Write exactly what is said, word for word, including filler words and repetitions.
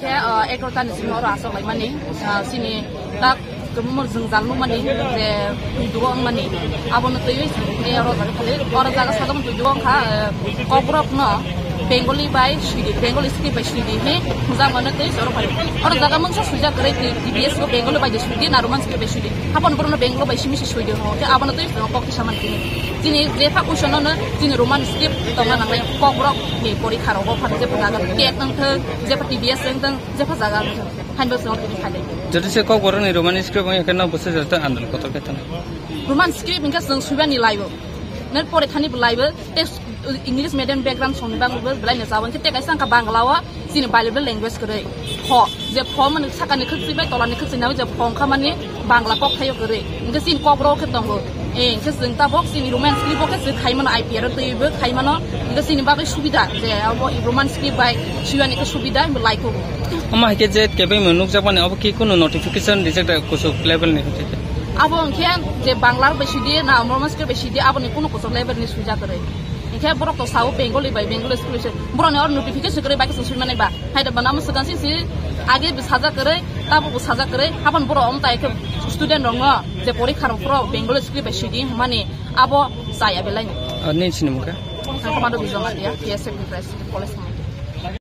Khe, ah, egaroh ta ni simi oro aswk laimani, ah, chini tak kwbangma jwngjal nukmani, je twi dugo wngmani, abono twiwi chwng khe oro jaga khali, oro jaga sadok twi dugo wngkha, eh, Kokborok no Bengali bai swidi, Bengali script bai swidi hinwi hwnjakmano tei oro phai. Oro jaga mungsa swijak kwrwi twi T B S bo Bengali bai de swidi na Roman script bai swidi. Hapan borokno Bengali bai simi se swidi hwnwi khe abono twiwi chwng kok tisa mani tini. Chini jepha question no chini Roman script tongna nangnai Kokborok ni porikha rogo phano jepha jaga cake wngthok, jepha T B S wngthok, jepha jaga wngthok. Haino chwng tini khailai. Jodi se Kokborok ni Roman script wngya khe no bwsajak ta andal kotor khe tano. Roman script hwnkhe chwng swibani laibo. Ner pore thani bo laibo. Te English medium background songni bagwi bo belai no jabo. Hwnkhe te kaisa wngkha Bangla o chini bilingual language kwrwi. Pho, je pho mani sakani khwchwi bai tolani khwchwi nai je pho wngkha mani Bangla kok thaio kwrwi. Hwnkhe chini Kokborok khe tongo. Eh, hwnkhe chwng tabok chini Roman script bo khe chwng khai mano, I P R o twiwi bo khai mano. Hwnkhe chini bagwi subida je abo Roman script bai swibani khe subida bo laithogo. Omo hai khe je kebengno nukjakmani abo ki kunu notification rijak da kuchuk level ni hwnkhe? Abo hwnkhe je Bangla bai swidi na Roman script bai swidi aboni kunu kuchuk level ni swijak kwrwi. Hwnkhe borok to sao Bengali bai Bengali script se. Borokni oro notification kwrwi bai khe chwng swimani ba. Hai da bana mo swkang si si age bo sajak kwrwi, tabo bo sajak kwrwi. Hapan borok omo tai khe student rokno je porikha rok phuru Bengali script bai swidi hwnmani abo chaya belai. Ani sini mukha? Ang khe Madhu Bijoy Matia, P S F ni president, college ni.